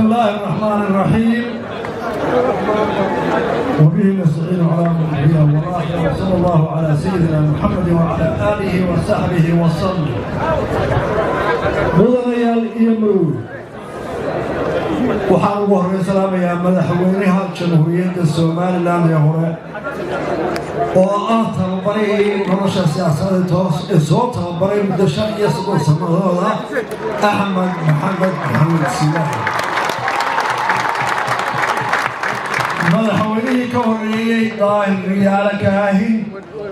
الله الرحمن الرحيم، وبه نستعين على امر الدنيا والاخره، وصلى الله على سيدنا محمد وعلى اله وصحبه وسلم. Mudanayaal iyo marwooyin, waxaan ugu horreyn salaamayaa madaxweynaha Jamhuuriyadda Somaliland ee hore oo ah tababarihii nolosha siyaasadeed toos ee soo tababaray muddo 35 sanadooda, Axmed Maxamed Maxamed Siilaanyo. Madaxweynihii ka horreeyey, Daahir Riyaale Kaahin,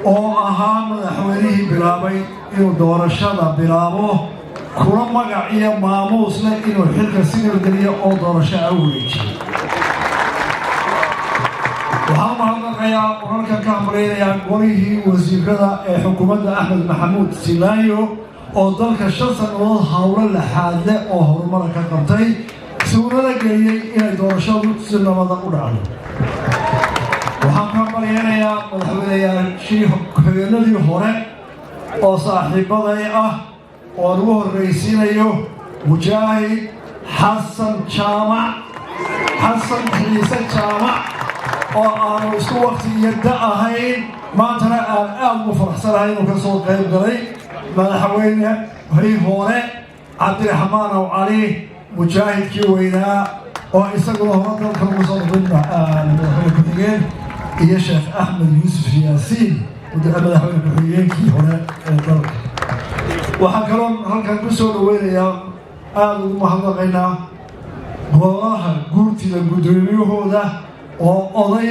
oo ahaa madaxweynihii bilaabay inuu doorashada bilaabo, kuna magac iyo maamuus leh inuu xilka si nabadgeliyo oo doorasho a u wareejiyey. Waxaan mahadnaqayaa, wararkan ka hambaleynayaa golihii wasiirada ee xukuumadda Axmed Maxamuud Siilaanyo oo dalka 5 sannadood howlo laxaadle oo horumara ka qabtay, suurada geliyey inay doorashadu si nabada u dhacdo. Waxaan ka hambalyeynayaa madaxweynayaashii ku-xigeenadii hore oo saaxiibaday ah, oo ugu horraysiinayo Mujaahid Xasan Jaamac, Xasan Xiise Jaamac, oo aanu isku wakti iyo da ahayn, maantana aan aada ugu faraxsanahay inuu ka soo qayb galay. Madaxweynehii hore Cabdiraxmaan Aw Cali, mujaahidkii weynaa oo isaguna hore dalka ugu soo noqday madaxweyne ku-xigeen, iyo Sheekh Axmed Yuusuf Yaasiin, madaxweyne ku-xigeenkii hore ee dalka. Waxaan kaloo halkan ku soo dhaweynayaa, aada ugu mahadnaqaynaa golaha guurtida guddoomiyahooda oo oday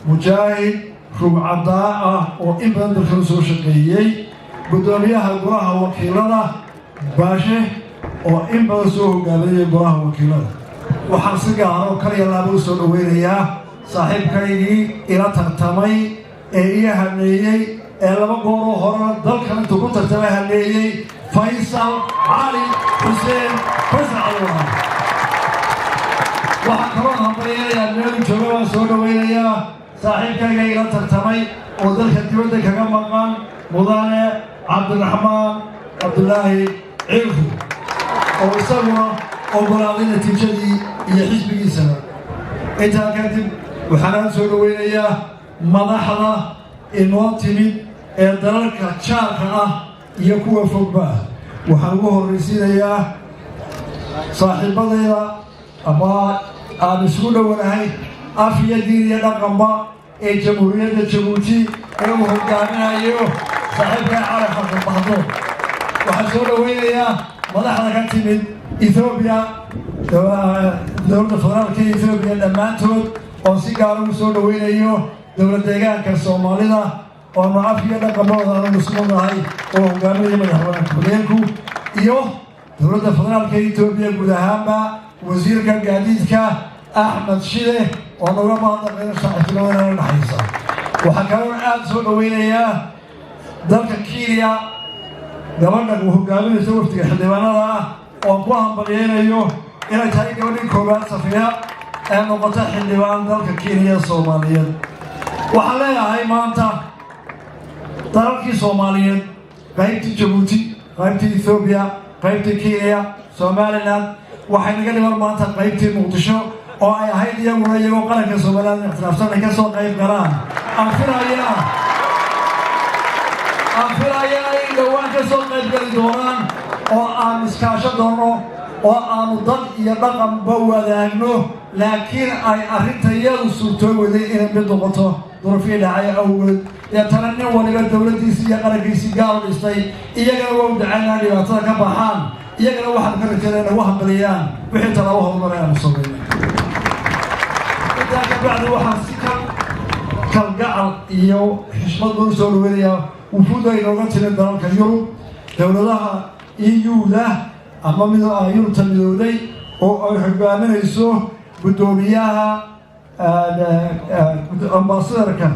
mujaahid rugcadaa ah oo in badan dalkan soo shaqeeyey, guddoomiyaha golaha wakiilada Baashe oo in badan soo hogaaminaya golaha wakiilada. Waxaan si gaaro kaliya laaba u soo dhaweynayaa saaxiibkaygii ila tartamay ee ii haneeyey ee laba gooroo horena dalkan intuu ku tartamay haneeyey, Faysal Cali Xuseen, Faysal Cali Waraab. Waxaan kaloo hambalyeynayaa, meelu jooga waan soo dhaweynayaa, saaxiibkayga ila tartamay oo dalka dibadda kaga maqan, mudane Cabdiraxmaan Cabdulaahi Ciirfu, oo isaguna ogolaaday natiijadii iyo xisbigiisaba. Intaa kadib waxaan soo dhaweynayaa madaxda inoo timid ee dalalka jaarka ah iyo kuwa fogba ah. Waxaan ugu horraysiinayaa saaxiibadayda ama aan isugu dhowanahay af iyo diin iyo dhaqanba ee Jamhuuriyadda Jabuuti ee uu hogaaminayo saaxiibka Cali Xasan Bahdoon. Waxaan soo dhaweynayaa madaxda ka timid Ethoobiya, dowladda federaalka Ethoobiya dhammaantood, oo si gaara ugu soo dhaweynayo dowlad deegaanka Soomaalida oonu af iyo dhaqanbooda aanu isku nahay oo hogaaminaya madaxweyne ku-xigeenku, iyo dowladda federaalka Etoobiya guud ahaanba, wasiirka gaadiidka Axmed Shide oo naga mahadnaqayno saaxiibtinimada nala dhexaysa. Waxaa kaloo aada soo dhaweynayaa dalka Kenya, gabadha uu hogaaminayso wafdiga xildhibaanada ah, oon ku hambalyeynayo inay tahay gabadhii koowaad, Safiya, ee noqota xildhibaan dalka Kenya Soomaaliyeed. Waxaan leeyahay maanta dalalkii Soomaaliyeed, qaybtii Jabuuti, qaybtii Ethoobiya, qaybtii Kenya, Somaliland, waxay naga dhiman maanta qaybtii Muqdisho oo ay ahayd iyaguna iyagoo qaranka Somaliland ictiraafsan ay ka soo qayb galaan. Aan filayaa in dhowaan ka soo qayb gali doonaan oo aan iskaasho doono oo aanu dad iyo dhaqanba wadaagno, laakiin ay arrintayadu suurtoo waday inay mid noqoto duruufii dhacay awgeed. Deetana nin waliba dowladdiisii iyo qarankiisii gaal dhistay. Iyagana waa u dacaynaa dhibaatada ka baxaan, iyagana waxaanu ka rajaynaa inay u hambaliyaan wixii tallaabo horumar aanu samaynay. Intaa ka bacdi waxaan si ka kalgacal iyo xishmad loo soo dhaweynayaa wufuudda inooga timid dalalka Yurub, dowladaha EU-da ama mid Yurubta midowday, oo ay hogaaminayso guddoomiyaha ambaasadarka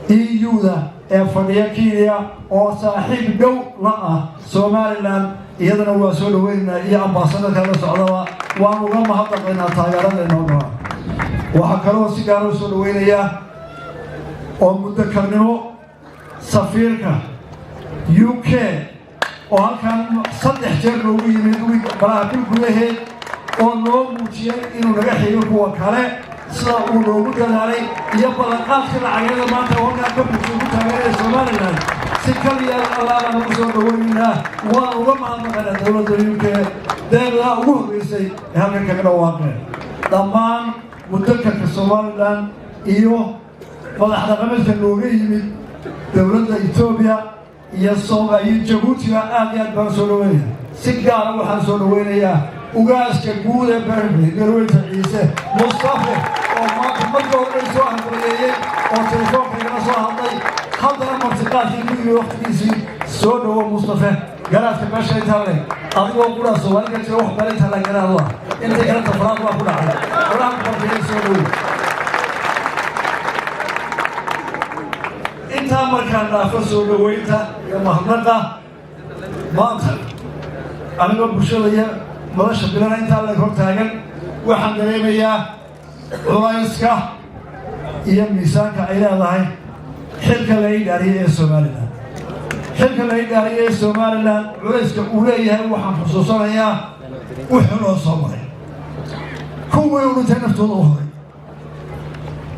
EU-da ee fadhiya Kenya oo saaxiib dhow la ah Somaliland. Iyadana waa soo dhaweynaynaa, iyo ambaasadarka la socdaba waan uga mahadnaqaynaa taageerada inoo galaan. Waxaa kaloo si gaara u soo dhaweynayaa oo muddo karnimo safiirka UK oo halkan saddex jeer noogu yimid baraha bil gudaheed. Oo noo muujiyay inuu naga xigo kuwa kale, sida uu noogu dadaalay iyo ballanqaadkii lacageeda maanta oo halkaa ka muujiyay ku taageeraya Somaliland. Si kaliya allaabaan ugu soo dhaweynaynaa, waan uga mahadnaqaynaa dowladda UK deeqdaa ugu horreysay ee halkan kaga dhawaaqeen. Dhammaan mudakarka Somaliland iyo madax dhaqameedka nooga yimid dowladda Etoobiya iyo iyo Jabuutiga, aad iyo aad baan soo dhaweynaya. Si gaara waxaan soo dhaweynayaa ugaaska guud ee Beerweynta Ciise Mustafe, oo maanta markii hore soo hambalyeeyey oo telefoonka igala soo hadlay, haddana martiqaadkii ku yimi waqtigiisii. Soo dhawo, Mustafe. Garaadka meesha intaa le adigoo quraa Soomaalika jira wax bale intaa la garaad ah, inta kale tafraad waa ku dhacay. Olaha kubarkeeya, soo dhawo. Intaa markaan dhaafo soo dhaweynta iyo mahadnaqa, maanta anigoo bulshada iyo madasha bilana intaa leg hor taagan, waxaan dareemayaa culayska iyo miisaanka ay leedahay xilka la ii dhaariyay ee Somaliland. Xilka la ii dhaariyay ee Somaliland culayska uu leeyahay waxaan xusuusanayaa wuxuu noo soo maray: kuwii u dhintay naftooda u huray,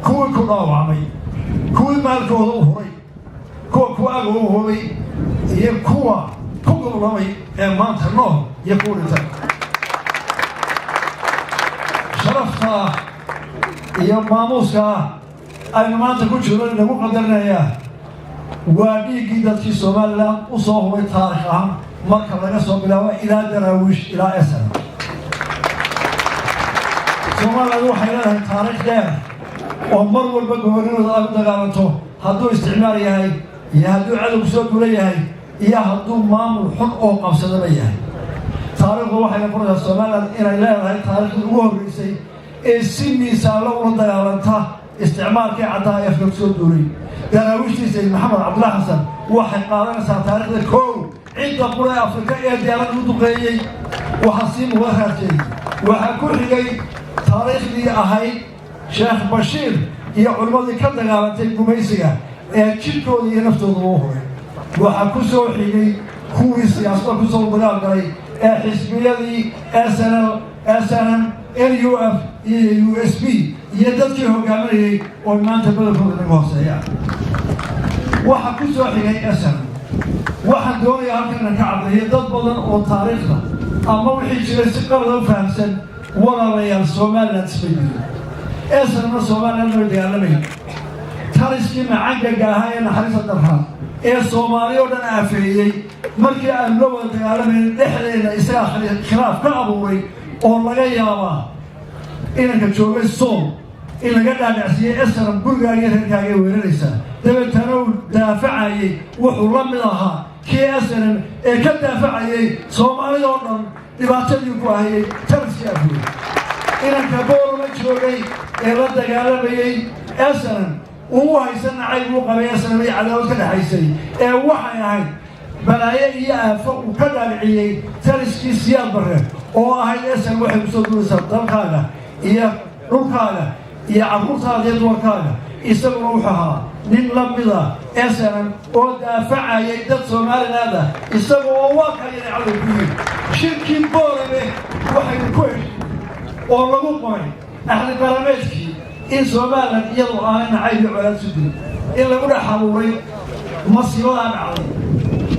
kuwii ku dhaawacmay, kuwii maalkooda u huray, kuwa kuwa agoobay iyo kuwa ku goblamay ee maanta nool iyo kuwa dhintay. Sharafta iyo maamuuska aynu maanta ku jirno inagu qadarinayaa waa dhiiggii dadkii Somaliland u soo huray, taarikh ahaan marka laga soo bilaabo ilaa Daraawiish ilaa SNM. Somaliland waxay leedahay taariikh dheer oo mar walba gobolnimada ay u dagaalanto, hadduu isticmaal yahay iyo hadduu cadowgu soo duula yahay iyo hadduu maamul xun oo qabsadaba yahay. Taariikhdu waxayna furaysaa Somaliland inay leedahay taariikhdii ugu horreysay ee si miisaanlo ula dagaalanta isticmaalkii caddaa ee Afka kusoo duulay. Daraawiishtii Sayid Maxamed Cabdulla Xasan waxay qaadanaysaa taariikhda kow, cidda qura ee Afrika ee diyaarad u duqeeyey. Waxaa sii muuqda raadkeedii. Waxaa ku xigay taariikhdii ahayd Sheekh Bashiir iyo culimmadii ka dagaalantay gumaysiga ee jidhkooda iyo naftooda uu huray. Waxaa ku soo xigay kuwii siyaasadda kusoo dagaal galay ee xisbiyadii SNL, SNM, NUF iyo USB iyo dadkii hogaaminayay oo maanta badankooda naga hooseeya. Waxaa ku soo xigay SNM. Waxaan doonayaa halkan inaan ka caddeeyo dad badan oo taariikhda ama wixii jiray si qalada u fahamsan. Walaalayaal, Somaliland ismay dilin, SNMna Somaliland may dagaalamayn. Taliskii macangaga ahaa ee naxariista darraa ee Soomaali oo dhan aafeeyey markii aanu la wada dagaalamayn, dhexdeena isagaa khilaaf ka abuuray, oo laga yaabaa inanka joogay Sool in laga dhaadhacsiiyey SNM gurigaaga iyo reerkaaga weeraraysaa, dabeetana uu daafacayey. Wuxuu la mid ahaa kii SNM ee ka daafacayey Soomaalida oo dhan dhibaatadii ku ahayey taliskii afuuray. Inanka Boorama joogay ee la dagaalamayey SNM uu haysan nacayb uu qabay SNM iyo cadaawad ka dhexaysay, ee waxay ahayd balaayo iyo aafo uu ka dhaadhiciyey taliskii Siyaad Barre, oo ahayd SNM waxay kusoo duulaysaa dalkaaga iyo dhulkaaga iyo carruurtaada iyo dumarkaaga. Isaguna wuxuu ahaa nin la mida SNM oo daafacayay dad Somaliland ah, isaga oo waa kayana cadow ku yiri. Shirkii Boorame waxaynu ku heshiinay oo lagu qoray axdi qarameedkii in Somaliland iyadoo aanay nacayb iyo colaad su dilin in lagu dhex abuuray masiibadaa dhacday.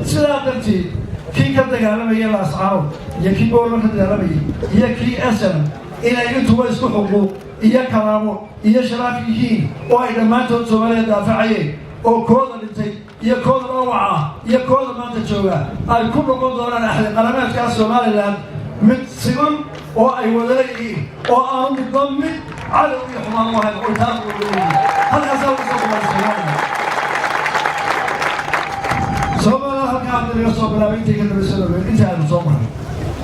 Sidaa darteed, kii ka dagaalamayay Laascaanood iyo kii Boorama ka dagaalamayay iyo kii SNM inay intuba isku xuquuq iyo karaamo iyo sharaaf yihiin, oo ay dhammaantood Soomaaliya daafacayeen, oo kooda dhintay iyo kooda dhaawaca ah iyo kooda maanta jooga ay ku noqon doonaan axdi qarameedkaa Somaliland mid siman oo ay wada leeyihiin, oo aanu midba mid cadow iyo xumaan u ahayn oo taas wada leeyihiin. Halkaasaa laga soo bilaabay Somaliland. Somaliland halkaa hadda laga soo bilaabay, intii ka dambaysa intii aynu soo maray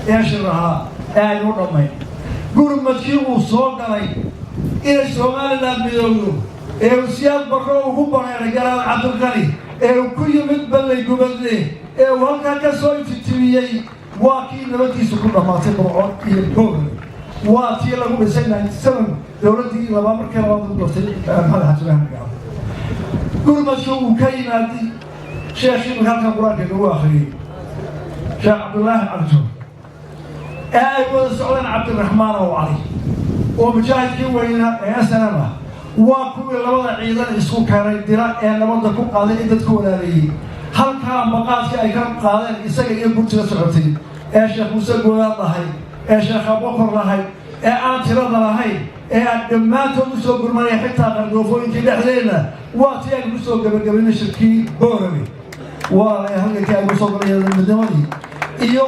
ee shir ahaa ee aynu dhammayn, gurmadkii uu soo galay inay Somaliland midowdo ee uu Siyaad Barro ugu bareeray Garaad Cabdilqani, ee uu ku yimid Ballay Gubadle, ee uu halkaa ka soo iftiimiyey, waa kii nabaddiisu ku dhammaatay Burco iyo Boorame. Waa tii lagu dhisay 97 dowladdii labaa markii labaad lagu doortay Maxamed Xaaji Ibraahim Gaal. Gurmadkii uu ka yimaaday sheekhii marka halkan Qur-aanka inagu akhriyey, Sheekh Cabdullaahi Carjo. Ee ay wada socdeen Cabdiraxmaan oo Cali oo mujaahidkii weynaa ee SNM ah, waa kuwii labada ciidan isku keenay dira ee nabadda ku qaaday in dadku walaaleeyey. Halkaa maqaadkii ay ka qaadeen isaga iyo gurtiga socotay ee Sheekh Muuse Goodaad lahay, ee Sheekh Abokor lahay, ee aan tirada lahayn, ee aan dhammaantood u soo gurmanay xitaa qardoofooyinkii dhexdeenna, waa tii aynu ku soo gabagabaynay shirkii Boorame. Waa halgankii aynu kusoo galay midnimadii iyo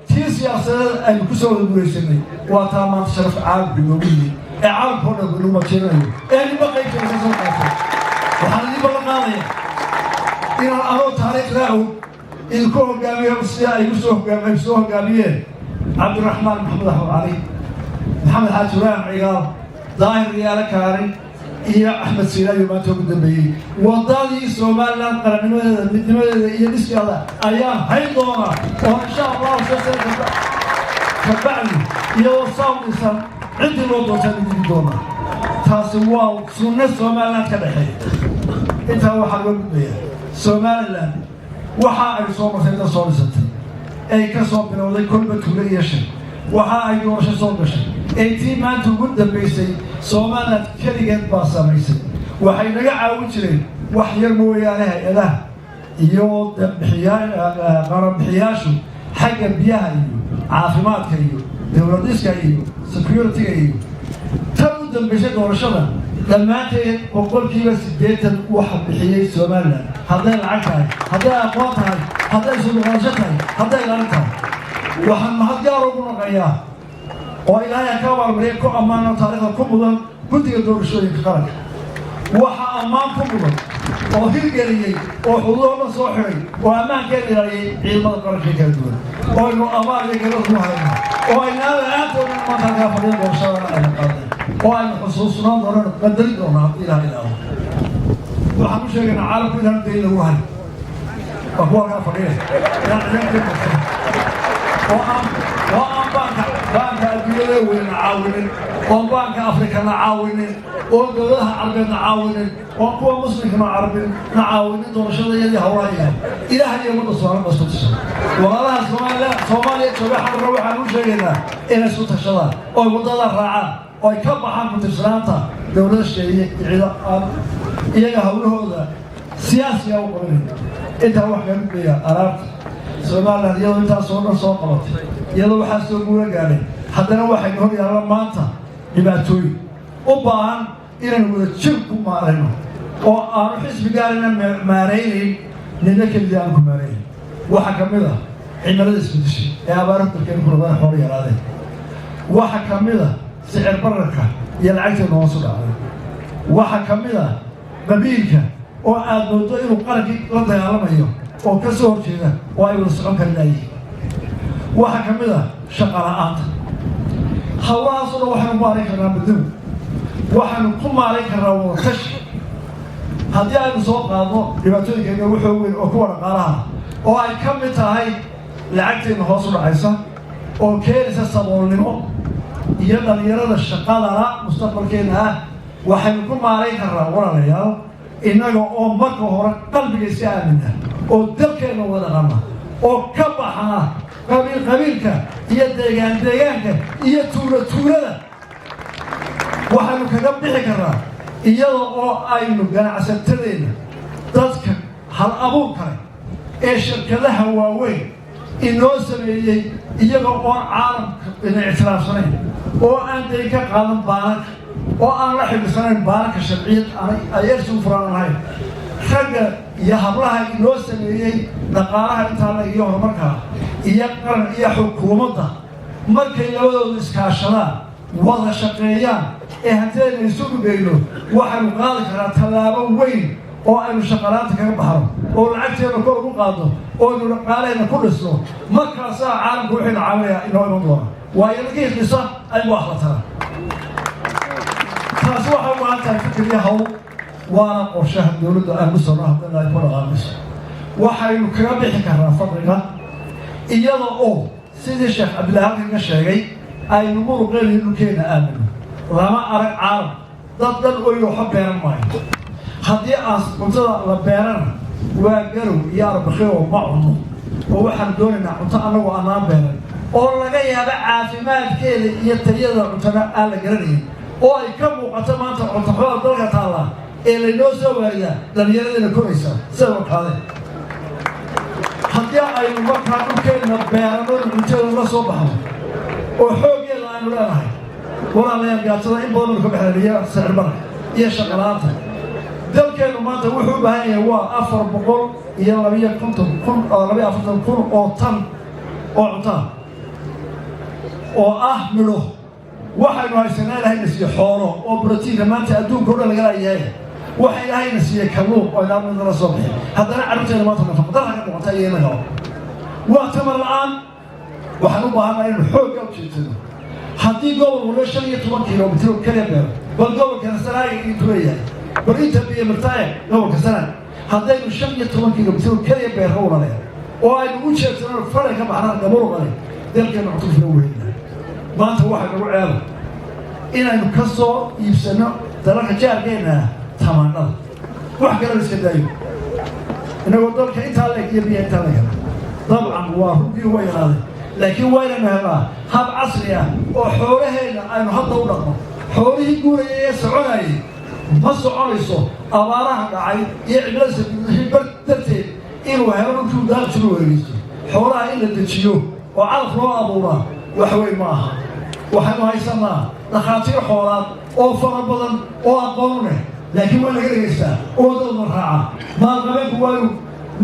tii siyaasadeed aynu kusoo wada guulaysanay. Waa taa maanta sharafta caalamka inoogu yimid ee caalamka oo dhan lagu majeerinayo ee ninba qaybteeda ka soo qaatay. Waxaan idin ballan qaadaya inaan anoo taariikhdaa og idinku hogaamiyo sida ay kusoo hogaam ay soo hogaamiyeen Cabdiraxmaan Maxamed Axmed Cali, Maxamed Xaaji Ibraahim Cigaal, Daahir Riyaale Kaarin iyo Axmed Siilaayo maanta ugu dambeeyey. Wadadii Somaliland qarannimadeeda, midnimadeeda iyo dhiskeeda ayaan hayn doonaa oo insha Allahu shan sano kabacdi iyadoo saam dhisan ciddii loo doortaa digi doonaa. Taasi waa sunno Somaliland ka dhexeeya. Intaa waxaa loo gudbayaa Somaliland waxa ay soo martay inta soo dhisantay ay ka soo bilowday kolba tuulo iyo shan, waxa ay doorasho soo gashay ee tii maanta ugu dambaysay. Somaliland keligeed baa samaysay. Waxay naga caawin jireen wax yar mooyaane hay-adaha iyo qaranbixiyaashu xagga biyaha iyo caafimaadka iyo dowladiska iyo security-ga iyo tan u dambaysay doorashada. Dhammaanteed 80% waxa bixiyey Somaliland, hadday lacag tahay, hadday aqoon tahay, hadday suduqaasho tahay, hadday ilaalin tahay. Waxaan mahad gaar ugu naqayaa oo Ilaahay ha ka abaalmariya, ku ammaano, taariikhda ku mudan guddiga doorashooyinka qaranka. Waxa ammaan ku mudan oo hirgeliyey oo xuduudo dhan soo xidhay oo ammaankeeda ilaaliyey ciidamada qaranka kala duwan oo aynu abaal iyo galad ku hayno oo aynaan la-aantoodna maanta halkaa fadhiya doorashadana ayna qaaday oo aynu xusuusnaan doonano, qadarin doona haddii Ilaha ilaalo. Waxaan u sheegaynaa caalamku inaan dayn lagu hayn, waa kuwa halkaa fadhiya, inaan ciidanka qabsan oo aan baanka adduunyada weyna caawinin, oon baanka Afrikana caawinin, oon dowladaha Carabeedna caawinin, oon kuwa Muslimkana carabin na caawinin doorashada iyadii hawlaha yahay. Ilaah iyo ummadda Soomaali ba isku tashan. Walaalaha Soomaaliya, Soomaaliya jooga xarra, waxaan u sheegaynaa inay isku tashadaan oo waddada raacaan oo ay ka baxaan ku-tirsanaanta dowlada shisheeye iyo ciido aan iyaga hawlahooda siyaasiga u qabanayn. Intaa wax kaga gudbaya alaabta Somaliland, iyadoo intaasoo dhan soo qabatay, iyadoo waxaa soo guura gaadhay, haddana waxaynu hor yaalla maanta dhibaatooyin u baahan inaynu wada jir ku maarayno oo aanu xisbi gaarina maaraynayn, nina keligii aanu ku maaraynayn. Waxaa ka mid ah cimilada isbedeshay ee abaaruhu dalkeenu ku rabaan, xoolo yaraadeen. Waxaa ka mid ah sicir bararka iyo lacagteenu hoos u dhacday. Waxaa ka mid ah qabiilka oo aad moodo inuu qarankii la dagaalamayo oo ka soo horjeeda oo ay wada socon kari laayihiin. Waxaa ka mid ah shaqa la-aanta. Hawlahaasoo dhan waxaynu maarayn karnaa midnimo, waxaynu ku maarayn karnaa wadatashi. Haddii aynu soo qaadno dhibaatooyinka inoogu xoog weyn oo kuwa dhaqaalaha oo ay ka mid tahay lacagteena hoos u dhacaysa oo keenaysa saboolnimo iyo dhalinyarada shaqadana mustaqbalkeena ah, waxaynu ku maarayn karnaa, walaalayaal, innaga oo marka hore qalbiga iska aamina oo dalkeenna wada dhaqana oo ka baxna qabiil qabiilka iyo deegaan deegaanka iyo tuulo tuulada. Waxaynu kaga bixi karnaa iyada oo aynu ganacsatadeenna, dadka hal abuur kale ee shirkadaha waaweyn inoo sameeyey, iyaga oon caalamka ina ictiraafsanayn oo aan dayn ka qaadan baananka oo aan la xidhiirsanayn baananka, sharciyad ay ersi u furaan lahayn, ragga iyo hablaha inoo sameeyey dhaqaalaha intaana iyo horumarkaa iyo qaran iyo xukuumadda, markay labadoodu iskaashadaan, wada shaqeeyaan ee hantidayna isu dhugayno, waxaynu qaadi karnaa tallaabo weyn oo aynu shaqalaanta kaga baxno oo lacagteena kor ugu qaadno oo aynu dhaqaalehena ku dhisno. Markaasaa caalamku waxaynu caawinayaa inoo iman doona, waayo ninkii dhisa aynu akhlatanaa. Taasi waxay u baahan tahay fikir iyo hawl, waana qorshaha dowladda aan ku socno haddana ay ku dhaqaamayso. Waxaynu kaga bixi karnaa faqriga iyada oo sidii Sheekh Cabdillahi halkan ka sheegay aynu muruqeena iyo dhulkeenna aamino. Lama arag caalam dad dhan oy waxba beeran maayo. Haddii aan cuntada la beerana waa garow iyo arbakhi oo ma cunno, oo waxaan doonaynaa cunto annagoo anaan beeran. Oo laga yaabo caafimaadkeeda iyo tayada cuntada aan la garanayn, oo ay ka muuqato maanta cuntaxumada dalka taalla ee laynoo soo waaridaa dhallinyaradayna koraysa sida wakaade. Haddii aynu markaa dhulkeenna beerano, cunteeda la soo baxno oo xooggeeda aynu leenahay, walaalayaal, gaajada in badan baynu ka baxnaniyo sicir bararka iyo shaqo la'aanta. Dalkeennu maanta wuxuu u baahan yahay waa 452,000, 42,000 oo tan oo cuntaa oo ah midho. Waxaynu haysanaa Ilahayna siiye xoolo oo brotiinka maanta adduunka o dhan laga laayahay. Waxa Ilaahayna siiyey kalluun oo inaan midnala soo bixin. Haddana carruurteena maanta nafaqa darra ka noqota iyo innaga waa tamar la'aan. Waxaan u baahannahay inaynu xoogga u jeedsano. Haddii gobol walba 15 kilomitir oo keliya beero, bal gobolka Sanaaga intuu leeyahay, bal inta biyo mirtaaye gobolka Sanaag, haddaynu 15 kilomitir oo keliya beerro walale oo aynu u jeedsano, faray ka baxnaan gamuruqale, dalkeena cunto filan weynaa. Maanta waxaa nagu ceeba inaynu ka soo iibsano dalalka jaarkeenna tamaandhada, wax kale la iska daayo, inagoo dalka intaa leeg iyo biya intaa leeg. Dabcan waa ruggii waa yaraaday, laakiin waa inaynu helnaa hab casri ah oo xoolaheenna aynu hadda u dhaqno. Xoolihii guuraya ee soconayay ma soconayso abaaraha dhacay iyo cimilada bar darteed inuu helo dhulkii daaqsigu wareegeysto. Xoolaha in la dejiyo oo calaf loo abuuraa wax weyn ma aha. Waxaynu haysanaa dhakhaatiir xoolaad oo fara badan oo aqoon leh, laakiin waa laga dhegaystaa oo dadna raaca. Maalqabeenku waa inuu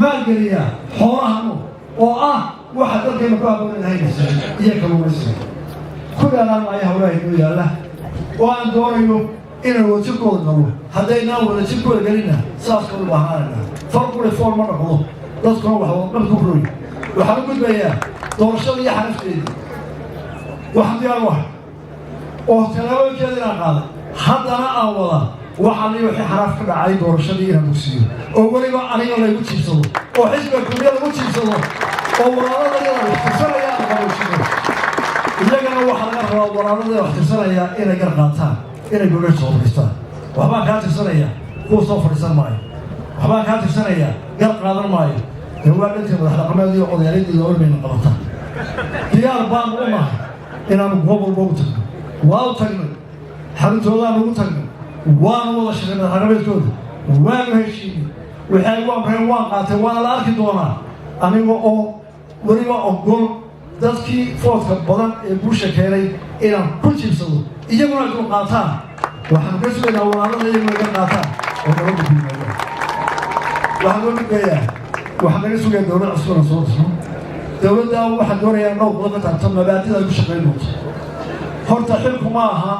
maalgeliyaa xoolahanu oo ah waxa dalkeena ku habboon ilahaynaysa iyo kalluumaysiga. Ku dheeraan maayo hawlaha inoo yaalla oo aan doonayo inaan wadajirkooda galo. Haddaynaan wadajirkooda gelinna, saas kanu baahnaanayna. Far quri fool ma dhaqdo, dadkuna wax wadaqabku roy. Waxaan u gudbayaa doorashada iyo xarafteedii. Waxaan diyaar u ahay oo tallaabooyinkeeda inaan qaaday, haddana aan wada waxaa li wixii xaraaf ka dhacay doorashadii inaan bogsiiyo, oo weliba aniga laygu jiibsado oo xisbiga Kulmiye lagu jiibsado oo walaalada iyada wax tirsanaya aan qaboojino. Iyagana waxaa laga rabaa walaalada wax tirsanaya inay gar qaataan, inay goga soo fadhiistaan. Waxbaan kaa tirsanaya kuwa soo fadhiisan maayo, waxbaan kaa tirsanaya gar qaadan maayo. Dee waa dhantii madax dhaqameed iyo odayaaladii bayna qabataa. Diyaar baanu u nahay inaanu goob walba u tagno. Waa u tagnay, xaruntoodaan ugu tagnay, waanu wada shaqay madax dhaqameedkooda, waanu heshiinay. Waxay igu amreen waan qaatay, waana la arki doonaa aniga oo weliba ogol dadkii foodka badan ee guusha keenay inaan ku jiibsado, iyaguna ay dul qaataan. Waxaanu ka sugaynaa walaalada iyaguna iga qaataan oo nabadda ku yimaadaan. Waxaan loo gudbayaa, waxaan naga sugaya dowlad cusub inaan soo dhisno. Dowladda waxaan doonayaa dhowr qodob ka taabto, mabaadida ay ku shaqayn doonto. Horta xilku ma aha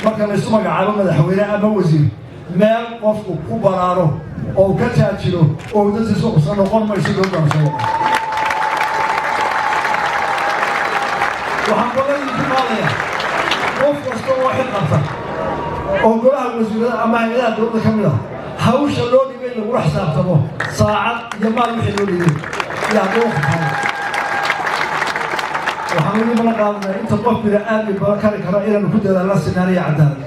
marka laysu magacaabo madaxweyne ama wasiir meel qofku ku baraaro oo ka taajiro oo dadkiisu qabsan noqon mayso dowladdaanu soo wada. Waxaan ballan idinku qaadayaa qof kasta oo xil qabta oo golaha wasiirada ama hay-adaha dowladda ka mid ah, hawsha loo dhibay lagula xisaabtamo saacad iyo maal wixii loo dhibay iyo hadduu khataabo. Waxaan ugu balan qaadanaa inta qof bini aadmi badan kari kara inaanu ku dadaalna sinaan iyo cadaalad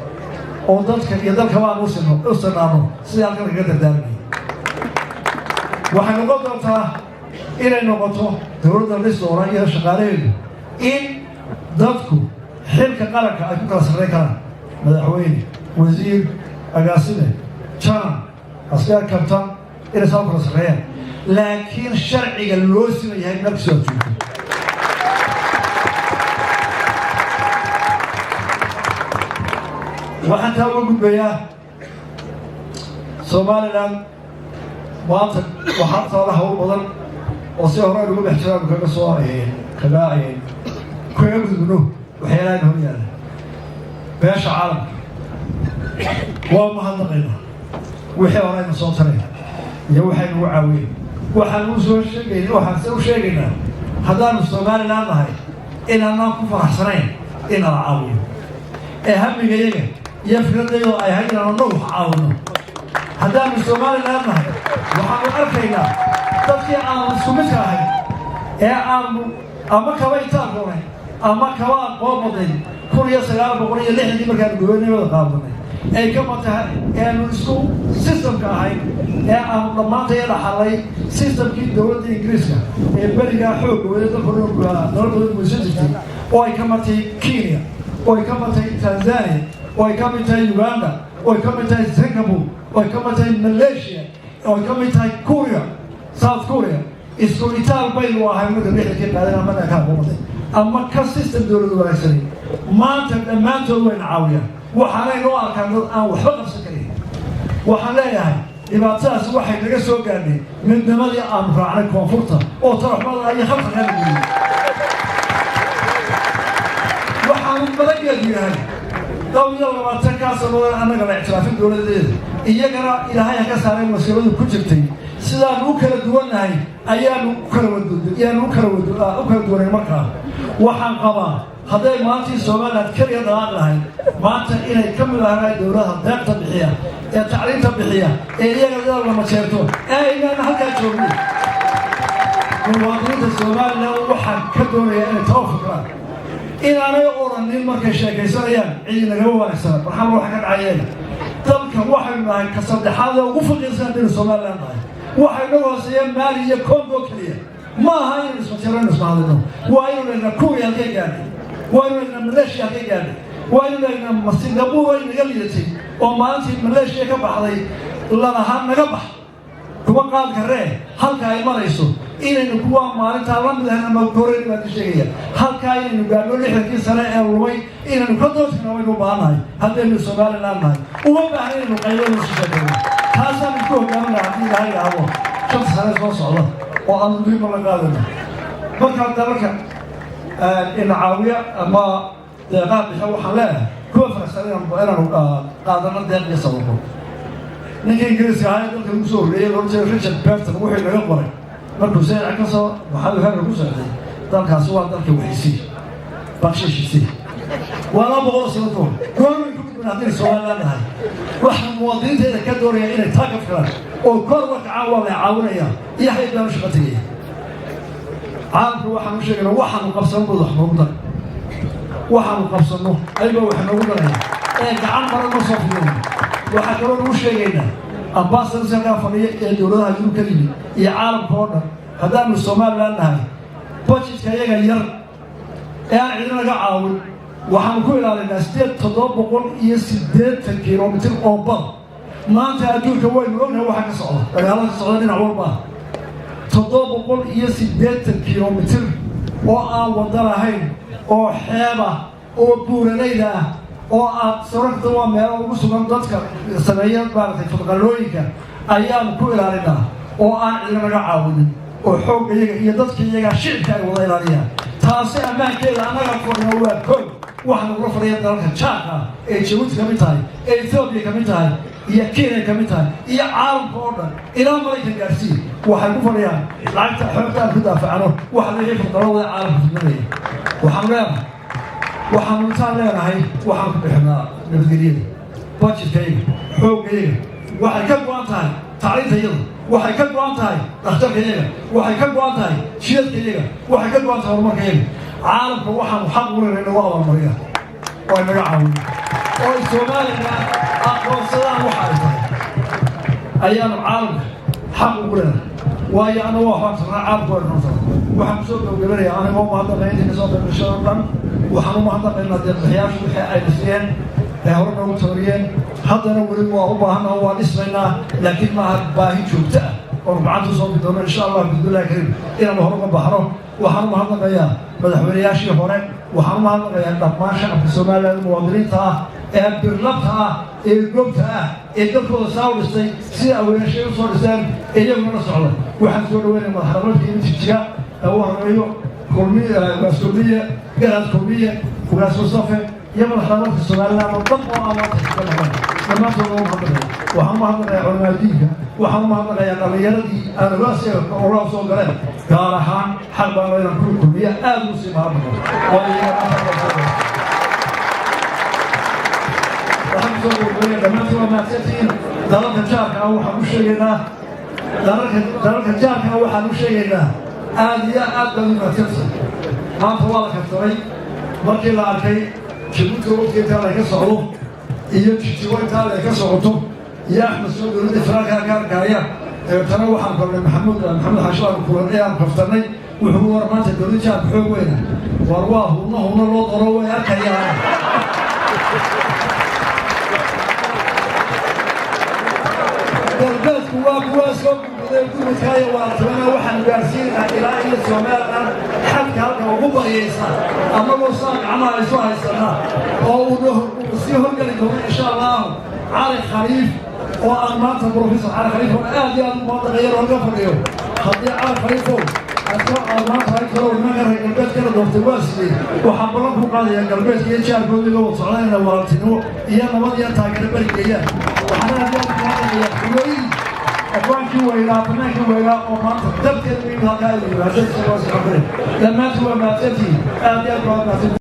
oo dadka iyo dalkaba aan usino u sinaano, sidii halkan kaga dardaarmay. Waxay noqon doontaa inay noqoto dowladda dhisoora iyo shaqaalaheedu in dadku xilka qaranka ay ku kala sarreyn karaan: madaxweyne, wasiir, agaasime, janan, askar, kabtan, inay saa u kala sarreeyaan, laakiin sharciga loo sima yahay meel kasoo aad joogto. Waxaan taa uga gudbayaa Somaliland maanta waxaa taala hawl badan oo si hore aynu uga dhex jiro, aynu kaga soo kaga kaga gudubno waxyaalaha hor yaalla. Beesha caalamka waa mahadnaqaynaa wixii hore aynu soo taray iyo waxaynu ugu caawiyeen. Waxaanu usoo sheegayna, waxaan se u sheegaynaa haddaanu Somaliland nahay inaanaan ku faraxsanayn in nala caawiyo ee hamigayaga iyo fikradayadu ay ahayd inaanu annagu wax caawino. Haddaanu Somaliland nahay, waxaanu arkaynaa dadkii aanu isku midka ahayn ee aanu ama kaba itaalkoonay ama kaba aqoon badnayn 1960-kii markaanu gobolnimada qaadanay. Ay ka mid tahay eanu isku systemka ahayn ee aanu dhammaantaya dhaxalay systemkii dowladda Ingiriiska ee berigaa xoogga wada dalka nolol badan gumaysan jirtay, oo ay ka mid tahay Kenya, oo ay ka mid tahay Tanzania, oo ay ka mid tahay Uganda, oo ay ka mid tahay Singapore, oo ay ka mid tahay Malaysia, oo ay ka mid tahay Korea, South Korea. Isku itaal baynu ahay marka 60-kii qaadan ama ka aqoonatay ama ka system dowlad wanaagsanay. Maanta dhammaantood wayna caawiyaan, waxaanay noo arkaan dad aan waxba qabsan karin. Waxaan leeyahay, dhibaatadaas waxay naga soo gaadhay midnimadii aanu raacnay koonfurta oo taraxmada iyo khalqalkaa la geliyey. Waxaanu madageedu yahay dhowr iyo labaatankaa sannadood annaga la ictiraafin dowladeeda, iyagana Ilaahay ha ka saaray masiibadu ku jirtay. Sidaanu u kala duwannahay ayaanu u kala wad ayaanu u kala wad u kala duwanay. Markaa waxaan qabaa, hadday maantii Somaliland keliya dhaqaaq lahayd, maanta inay ka mid ahaan dowladaha deeqta bixiya ee tacliinta bixiya ee iyaga lama jeerto ee aynaan halkaa joognin. Muwaadiniinta Somaliland waxaan ka doonayaa inay taba fikraan, inaanay odhanin markay sheekaysanayaan cidi nagama wanaagsana. Barxam waxa ka dhacayeega dalka waxaynu nahay ka saddexaad ee ugu faqiirsan haddaynu Somaliland nahay. Waxay naga hooseeyeen Maali iyo Congo keliya. Ma aha inaynu ismajeerano, ismahadino. Waa inaynu eegnaa Kuuriya halkay gaadhay, waa inaynu eegnaa Maleeshiya halkay gaadhay, waa inaynu eegnaa Singapore ay naga liidatay oo maalintii Maleeshiya ka baxday lalahaa naga bax kuma qaad karee halka ay marayso. Inaynu kuwa maalintaa la mid ahayn ama koreyn baan ka sheegaya, halkaa inaynu gaadhno 60-kii sane ee lumay inaynu ka doodkana waynu u baahannahay. Haddaynu Somaliland nahay, uma baahna inaynu qayladu isu sheekayno. Taasaan isku hogaaminaa haddii Ilaahay idhaahdo 5-ta sane soo socda oo aanu muhiima la qaadayno. Markaa dalalka ina caawiya ama deeqaha bixiya waxaan leeyahay, kuwa faraxsan inaanu qaadano deeq iyo sababo. Ninka Ingiriiska ahaa ee dalka ugu soo horreeyey, loola jeedo Richard Burton, wuxuu naga qoray markuu Saylac ka soo maxamed Henry ku socday: "Dalkaasi waa dalka waxisi bakshiishisi." Waa 200 sano kahor. Goormay ku gudban haddayna Somaliland nahay? Waxaa muwaadiniinteeda ka doonaya inay taa ka fikiraan oo kor uga kacaan. Waa la caawinaya iyo xayd baan u shaqo tegaya. Caalamka waxaan u sheegayna, waxaanu qabsano bud wax noogu daray, waxaanu qabsanno ayagoo wax noogu daraya ee gacan maran ma soo fidino. Waxaa kaloo nagu sheegaynaa ambassadors halkaa fadhiya ee dowladaha Yurub ka yimid iyo caalamka oo dhan, haddaanu Somaliland nahay, budgetka iyaga yar ee aan cidina naga caawin waxaanu ku ilaalinaa 780 kilomitir oo bad. Maanta adduunka waynu ognahay waxa ka socda, dagaalada ka socda dhinac walba. 780 kilomitir oo aan wada lahayn oo xeeba oo buuralayda ah oo aad sararta waa meelo ugu sugan dadka sameeya maaragtay fadqalooyinka ayaanu ku ilaalinaa oo aan cidina naga caawinin, oo xoogga iyaga iyo dadka iyaga shicibka ay wada ilaaliyaan. Taasi ammaankeeda annaga fadhino waa kow. Waxa nagula fadhiya dalalka jaarka ah ee Jabuuti ka mid tahay, ee Etoobiya ka mid tahay, iyo Kenya ka mid tahay, iyo caalamka oo dhan ilaa Maraykan gaarsiiya, waxay ku fadhiyaan lacagta xoogta aan ku daafacano waxa wixii fadqalooda caalamka fidnanaya. Waxaanu leenahay, waxaanu intaan leenahay, waxaan ku bixinaa nabadgelyada budgetkayaga, xooggayaga. Waxay ka go-an tahay tacliinta iyada, waxay ka go-an tahay dhakhtarka iyaga, waxay ka go-an tahay jidadka iyaga, waxay ka go-an tahay horumarka iyaga. Caalamka waxaanu xaq u leenahay nagu abaalmariya oo ay naga caawiyo oo ay Somaliland aqoonsadaan waxa ay tahay ayaanu caalamka xaq ugu leenahay. Waayo anagu waxbaan tarnaa, caalamka waa noqon. Waxaan kusoo gabagabanayaa anigoo mahadnaqay intii kasoo qaybgashay oo dhan. Waxaan u mahadnaqaynaa deeqbixiyaashu wixii ay dhisiyeen ee hore noogu tabariyeen. Haddana weli waa u baahannaha, waa dhismaynaa, laakiin maaha baahi joogto ah oonu gacanta usoo bidoono, insha Allah bismillahi kariim, inaanu hore uga baxno. Waxaan u mahadnaqayaa madaxweynayaashii hore. Waxaan u mahadnaqayaa dhammaan shacabka Somaliland, muwaadiniinta ah ee birlabta ah ee goobta ah ee dalkooda saa u dhistay sida awoowayaashay usoo dhiseen, iyaguna la socda. Waxaan soo dhaweynaya madaxdhaqameedka iyo Jigjiga ee u horeeyo Kulmi, Ugaas Kulmiye, Garaad Kulmiye, Ugaas Mustafe, iyo madaxdhaqameedka Somaliland oo dhan oo aan maanta ka maqan. Dhammaantood waa mahadnaqaya. Waxaan u mahadnaqayaa culamaa diinka. Waxaan u mahadnaqayaa dhallinyaradii aan ogaasiga ogaa soo galeen. Gaar ahaan xaq baan inaan kuli Kulmiye aada ugu sii mahadnaqo, waayo iyaga waxaan kusoo gabagabaya, dhammaantiin waa mahadsantihiin. Dalalka jaarka ah waxaan u sheegaynaa, dalalka jaarka ah waxaan u sheegaynaa, aada iyo aad baad u mahadsantihiin. Maanta waa la kaftamay markii la arkay Jabuuti waqtiga intaa laga socdo. Iyo Jigjigo intaa ay ka socoto iyo Axmed soo dowladda federaalka ka arkaya. Dabeetana waxaan kulnay Maxamuud Xaashi, aan kulanay, aan kaftanay. Wuxuu war maanta dowladda jaarka xoog weyna war waa hunno hunno loo doro way arkayaan. Galbeedku waa kuwaa soo gurmaday. Gurmadkaayo waartamana waxaan gaarsiinaynaa ilaa iyo Somaliland xadka halka ugu baryaysa, annagoo saa gacmaha isu haysanaa oo uu sii horgeli doono, insha Allahu, Cali Khaliif oo aan maanta, Professor Cali Khaliif oo aad iyo aad u maadaqayar halka fadhiyo. Haddii Cali Khaliifow asoo aad maanta hay kalo nimanka reer galbeedkana doortay waa sidee? Waxaan ballan ku qaadayaa galbeedka iyo jaarkooda iga wad socdaan inay walaaltinimo iyo nabad iyo taageero berigeeyaan. Waxaan aad iyo aad u maadaqayaa kulooyin afwaankii weynaa, banaankii weynaa oo maanta darteed halkaa ay yimaadeen isagoo socon. Dhammaantiin waa mahadsantihiin, aad iyo aad baa mahadsantihiin.